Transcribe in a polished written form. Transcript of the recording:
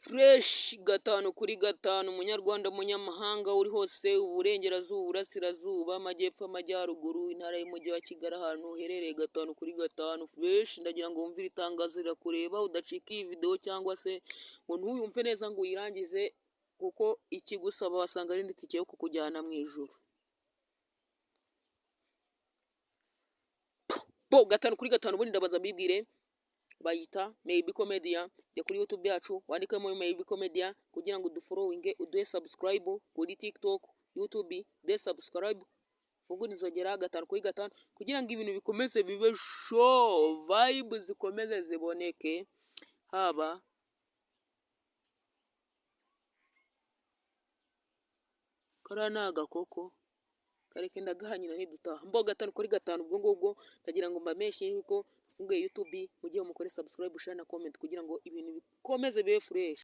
Fresh 5 kuri 5, munyarwanda, munyamahanga uri hose, uburengerazuba, uburasirazuba, amajyepfo, amajyaruguru, intara y'umujyi wa Kigali, ahantu uherereye, 5 kuri 5 fresh. Ndagira ngo wumve iri tangazo, rirakureba. Udacika iyi video cyangwa se ngo ntuyumve neza ngo uyirangize, kuko ikigusaba wasanga ari itike yo kukujyana mu ijuru. Bo 5 kuri 5, ubundi ndabanza mbibwire, bayita Maybe Comedia. Jya kuri YouTube yacu wandikemo Maybe Comedia kugira ngo udufollowinge, uduhe subscribe kuri TikTok, YouTube, uduhe subscribe, fungura inzogera, 5 kuri 5, kugira ngo ibintu bikomeze bibe show, vibe zikomeze ziboneke. Haba kariya ni agakoko, kareke ndagaha nyina nidutaha. Mbo 5 kuri 5, ubwo ngubwo ndagira ngo mbameshe yuko mfunguye YouTube, mujye mukore subscribe, share na comment kugira ngo ibintu bikomeze bibe fresh.